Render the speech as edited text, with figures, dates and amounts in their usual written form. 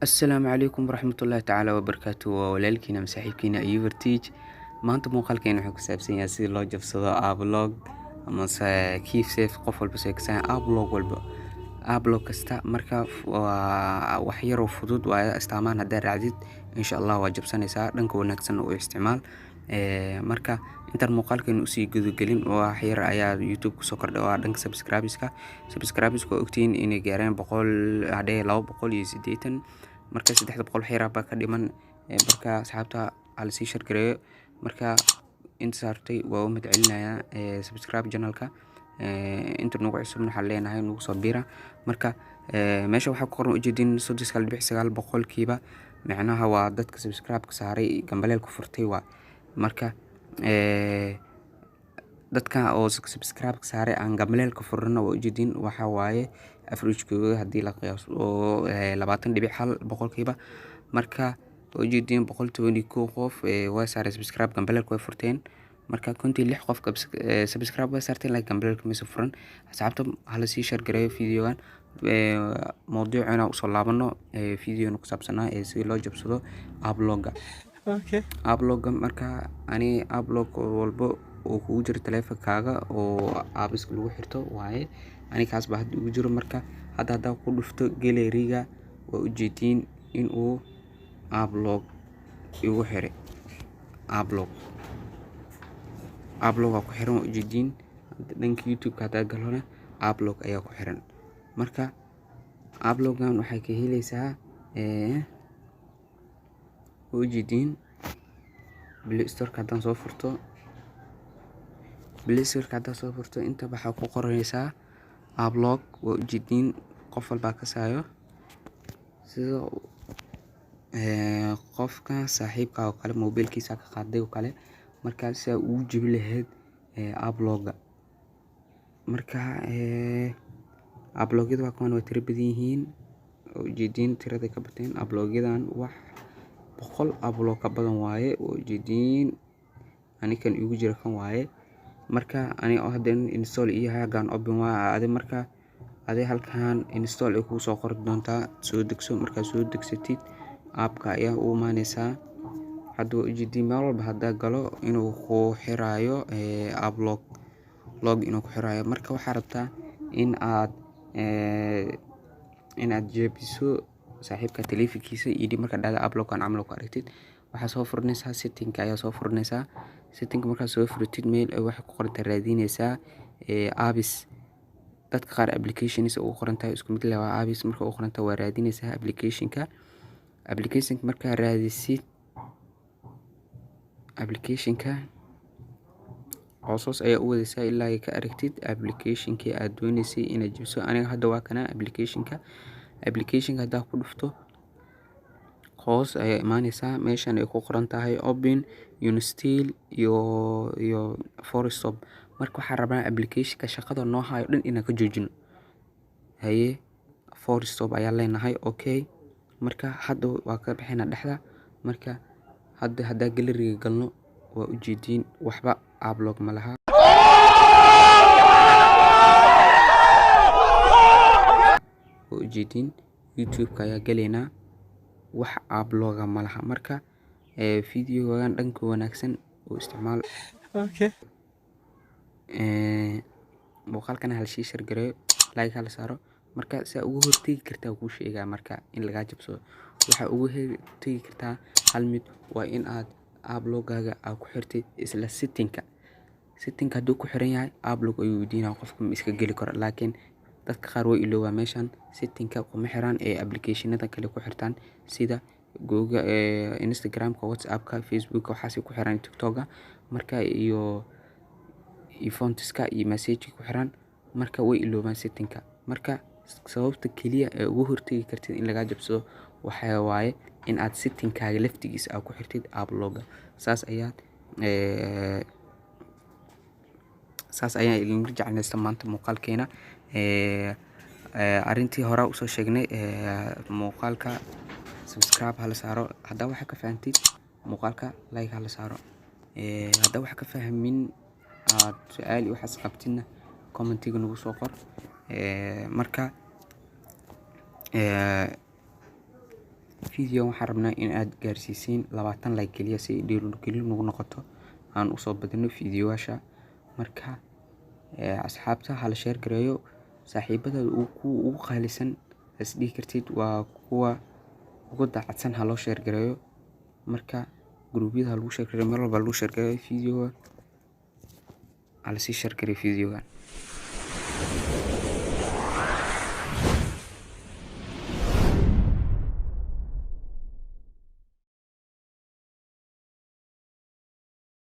Asalaamu calaykum waraxmatullaahi tacaala wabarakaatu. Waa walaalkiina ama saaxiibkiina Ayubertij. Maanta muuqaalkeena wuxuu ku saabsan yahay sida loo jabsado app lock amase keysafe. Qof walba seeksan app lock walba, app lock kasta. Marka waa wax yaroo fudud waaye. Astaamaan haddaa raacdid, insha Allah waa jabsanaysaa. Dhanka wanaagsan u isticmaal. Marka intaan muuqaalkeena usii gudagelin, wax yar ayaa YouTube kusoo kordhay oo ah dhanka subscribeska. Subscribeska waa ogtihiin inay gaareen 100 hadhee 280. Marka 300 wax yar baa ka dhiman. Marka asxaabta hala sii share gareeyo. Marka inta saartay waa u mahad celinayaa subscribe channelka. Inta nagu cusubna waxaan leenahay nagu soo biira. Marka meesha waxaa ku qoran, ujeedin, 39.9%. Micnaha waa dadka subscribe-ka saaray, gambaleelka furtay waa. Marka dadka oo subscribe-ka saaray aan gambaleelka furana, waa ujeedin, waxa waaye average-kooda haddii la qiyaaso oo 20.1%. Marka waa ujeedin, 111 qof waa saaray subscribe, gambaleelka way furteen. Marka 56 qof subscribe way saarteen, laakiin gambaleelka maysa furan. Asxaabta hala sii share gareeyo videogan. Mawduucina usoo laabano, videona ku saabsanaa ee sida loo jabsado app lock-ga. App lock-ga, marka ani app lock walbo oo kugu jiro taleefankaaga oo apps-ka lagu xirto waaye. Ani kaas baa hadda ugu jiro. Marka hadda haddaa ku dhufto gallery-ga, waa ujeediin in uu app lock igu xiray. App lock aa ku xiran, waa ujeediin. Dhanka YouTube-ka haddaa galona, app lock ayaa ku xiran. Marka app lock-gan waxay ka heleysaa, waa ujeediin, Play Store-ka haddaan soo furto, Play Store-ka haddaad soo furto, inta waxaa ku qoreysaa app lock. Waa ujeediin, qof walbaa kasaayo sida qofka saaxiibka oo kale mobilkiisa ka qaaday oo kale. Marka si aad ugu jabi lahayd app lock-ga, marka app lock-yada waa kuwan, waa tiro badan yihiin. Waa ujeediin, tirada ka bateen app lock-yadan, wax 100 app lock ka badan waaye. Waa ujeediin, anikan igu jira kan waaye. Marka ani hadda install iyo hagan open waa adi. Marka adi halkan install ay kugu soo qori doontaa. Soo degso. Markaad soo degsatid, app-ka ayaa u imaaneysaa. Hadda waa ujeediin, meel walba haddaa galo inuu ku xiraayo app lock inuu ku xiraayo. Marka waxaa rabtaa in aad jebiso saaxiibka taleefankiisa iyo dib. Markaa dhahda app lock-an camal ku aragtid, waxaa soo furanaysaa setting-ka ayaa soo furanaysaa. Setting-ka markaad soo furatid, meel ay waxay ku qorantahay raadinaysaa apps. Dadka qaar applications ugu qoran tahay, isku mid leh waa apps. Marka ugu qoran tahay, waa raadinaysaa applicationka. Applicationka markaa raadisid, applicationka hoos ayaa u wadaysaa ilaa ay ka aragtid applicationkii aad dooneysay inaad jebiso. Aniga hadda waa kana applicationka. Applicationka haddaa ku dhufto, hoos ayaa imaaneysaa, meeshan ay ku qoran tahay open, uninstall iyo force stop. Marka waxaan rabnaa applicationka shaqada noo hayo dhan inaan ka joojino. Haye, force stop ayaan leenahay. Okay, marka hadda waa ka bixinaa dhexda. Marka hadda haddaa gallery-ga galno, waa ujeediin, waxba app lock ma laha. Waa ujeediin, YouTube-ka ayaa galeynaa, wax app lock-ga ma laha. Marka videogan dhanka wanaagsan u isticmaal. Muuqaalkana hala sii share gareeyo, like hala saaro. Marka saa uga hortegi kartaa kuu sheegaa. Marka in lagaa jabsado waxaa uga hortegi kartaa hal mid: waa in aad app lock-gaaga aad ku xirtid isla setting-ka. Setting-ka hadduu ku xiran yahay, app lock ayuu weydiinaya, qofka ma iska geli karo. Laakiin dadka qaar way iloobaan, meeshan setting-ka kuma xiraan ee application-ada kale ku xirtaan, sida Google, Instagram-ka, WhatsApp-ka, Facebook-ka, waxaasay ku xiraan, TikTok-ka marka iyo fonts-ka iyo message ku xiraan. Marka way iloobaan setting-ka. Marka sababta keliya ee uga hortegi kartid in lagaa jabsado waxaa waaye in aad setting-kaaga laftigiisa aad ku xirtid app lock-ga. Saas ayaan idinla jeclaysta maanta muuqaalkeena. Arrintii hore usoo sheegnay, muuqaalka subscribe hala saaro. Haddaa waxa ka fahantid muuqaalka, like hala saaro. Haddaa wax ka fahmin, aad su-aal iyo waxaas qabtidna, comment-iga nagu soo qor. Marka Video waxaan rabnaa in aad gaarsiisiin 20 like keliya, si ay dhiirigelin nagu noqoto aan usoo badino fiidiyoyaasha. Marka asxaabta hala share gareeyo, saaxiibada kuwa ugu qaalisan is dhihi kartid waa kuwa ugu daacadsan ha loo share gareeyo. Marka guruubyada ha lagu share gareeyo, meel walba lagu share gareeyo videoga, hala sii share gareeyo videogan.